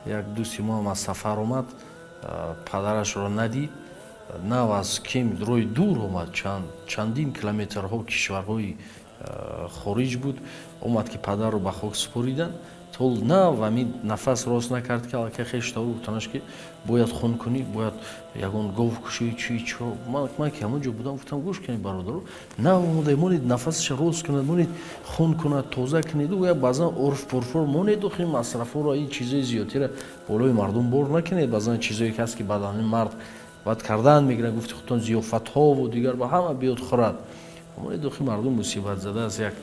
Як дӯсти мо ҳам аз сафар омад, падарашро надид. Нав аз кем роҳи дур омад, чандин километрҳо кишварҳои хориҷ буд, омад, ки падарро ба хок супориданд. То нав ҳамин нафас рост накард, ки аллакай хештаву гуфтанаш, ки бояд хун кунӣ, бояд ягон гов кушӣ, чи чо. Ман ки ҳамон ҷо будам, гуфтам: «Гӯш кунед, бародаро, нав омода, монед, нафасаша рост кунад, монед, хун кунад, тоза кунед. Баъзан урф пурфур монеду хин масрафҳоро, ин чизои зиёдтира болои мардум бор накунед. Баъзан чизое ки ҳаст, ки баъд ҳамин мард баъд кардан мегирад, гуфти худтон, зиёфатҳову дигар ба ҳама биёд хӯрад. Монеду хи, мардум мусибатзада аст, як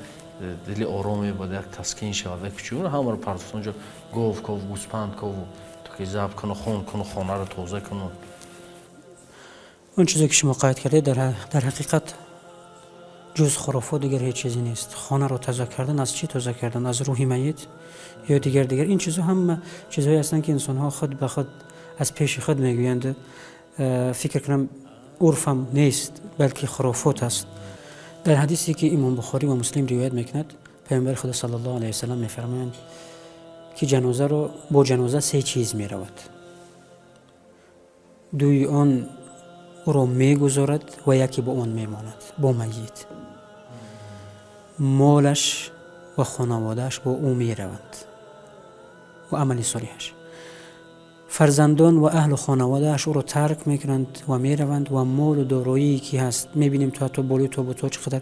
дили ороме бояд, як таскин шавад». Як кучугуна ҳамаро партофт онҷо, гов ков, гӯспанд кову, то ки забҳ куну, хун куну, хонаро тоза куну. Он чизе ки шумо қайд кардед, дар ҳақиқат ҷуз хурофот дигар ҳеҷ чизе нест. Хонаро тоза кардан, аз чӣ тоза кардан? Аз рӯҳи майит ё дигар? Ин чизҳо ҳама чизҳое ҳастанд, ки инсонҳо худ ба худ аз пеши худ мегӯянд. Фикр кунам, урфам нест, балки хурофот аст. Дар ҳадисе, ки Имом Бухорӣ ва Муслим ривоят мекунад, Паёмбари Худо саллаллоҳу алайҳи васалам мефармоянд, ки ҷанозаро бо ҷаноза се чиз меравад: дуи он ӯро мегузорад ва яке бо он мемонад, бо майит. Молаш ва хонаводааш бо ӯ мераванд ва амали солиҳаш. Фарзандон ва аҳлу хонаводааш ӯро тарк мекунанд ва мераванд ва молу дороие ки ҳаст. Мебинем, то ҳатто болои тобутҳо чӣ қадар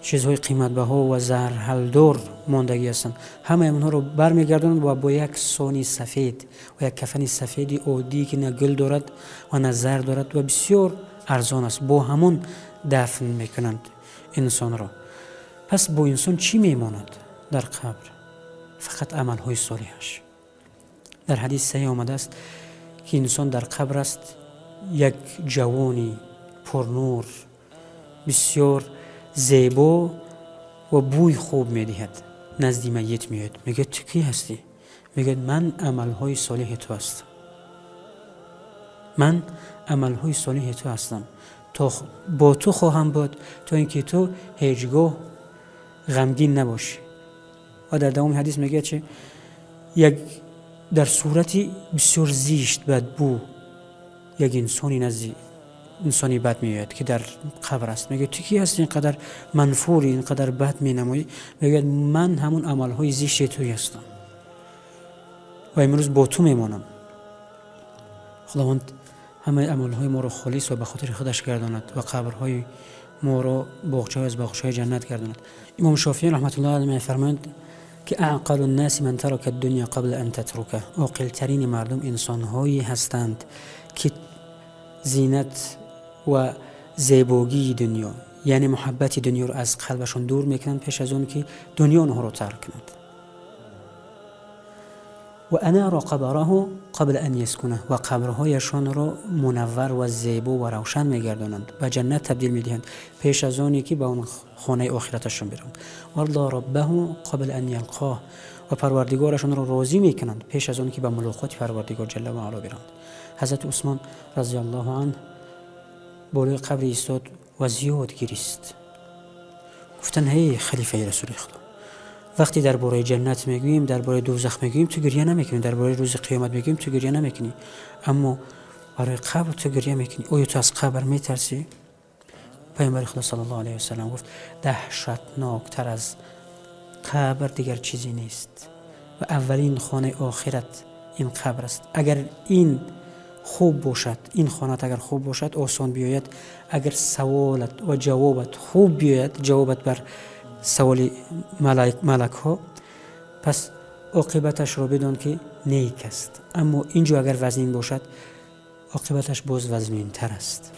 чизҳои қиматбаҳо ва зарҳалдор мондагӣ ҳастанд. Ҳамаи онҳоро бармегардонанд ва бо як сони сафед ва як кафани сафеди оддие, ки на гул дорад ва на зар дорад ва бисёр арзон аст, бо ҳамон дафн мекунанд инсонро. Пас бо инсон чӣ мемонад дар қабр? Фақат амалҳои солиҳаш. Дар ҳадис саҳеҳ омадааст, ки инсон дар қабр аст, як ҷавони пурнур, бисёр зебо ва бӯи хуб медиҳад, назди майит меояд. Мегӯяд: «Ту кӣ ҳастӣ?» Мегӯяд: «Ман амалҳои солиҳи ту ҳастам, ман амалҳои солиҳи ту ҳастам. То бо ту хоҳам буд, то ин ки ту ҳеҷ гоҳ ғамгин набошӣ». Ва дар давоми ҳадис мегӯяд, чи як дар сурати бисёр зишт, бадбӯ, як инсони назди инсони бад меояд, ки дар қабр аст. Мегӯяд: «Ту кӣ ҳастӣ, ин қадар манфурӣ, ин қадар бад менамоӣ?» Мегӯяд: «Ман ҳамун амалҳои зишти туй ҳастам ва имрӯз бо ту мемонам». Худованд ҳамаи амалҳои моро холис ва ба хотири худаш гардонад ва қабрҳои моро боғчаҳои аз боғчаҳои ҷаннат гардонад. Имом Шофиӣ раҳматуллоҳ алайҳ мефармоянд, ки أعقل الناس من ترك الدنيا قبل أن تتركه. Оқилтарини мардум инсонҳое ҳастанд, ки зинат ва зебогии дунё, яъне муҳаббати дунёро аз қалбашон дур мекунанд, пеш аз он ки дунё онҳоро тарк кунад. وأنار قبره قبل أن يسكنه. Ва қабрҳояшонро мунаввар ва зебо ва равшан мегардонанд, ба ҷаннат табдил медиҳанд, пеш аз оне ки ба он хонаи охираташон бираванд. وأرضى ربه قبل أن يلقاه. Ва Парвардигорашонро розӣ мекунанд, пеш аз он ки ба мулоқоти Парвардигор ҷалла ва ало бираванд. Ҳазрати Усмон разиаллоҳу анҳ болои қабри истод ва зиёд гирист. Гуфтанд: «Ҳей, халифаи Расули Худо, вақте дар бораи ҷаннат мегӯем, дар бораи дӯзах мегӯем, ту гирья намекунӣ, дар бораи рӯзи қиёмат мегӯем, ту гирья намекунӣ, аммо барои қабр ту гирья мекунӣ. Оё ту аз қабр метарсӣ?» Паёмбари Худо саллаллоҳу алайҳи васалам гуфт: «Даҳшатноктар аз қабр дигар чизе нест ва аввалин хонаи охират ин қабр аст. Агар ин хуб бошад, ин хонат агар хуб бошад, осон биёяд. Агар саволат ва ҷавобат хуб биёяд, ҷавобат бар саволи малакҳо, пас оқибаташро бидон, ки нек аст. Аммо ин ҷо агар вазнин бошад, оқибаташ боз вазнинтар аст».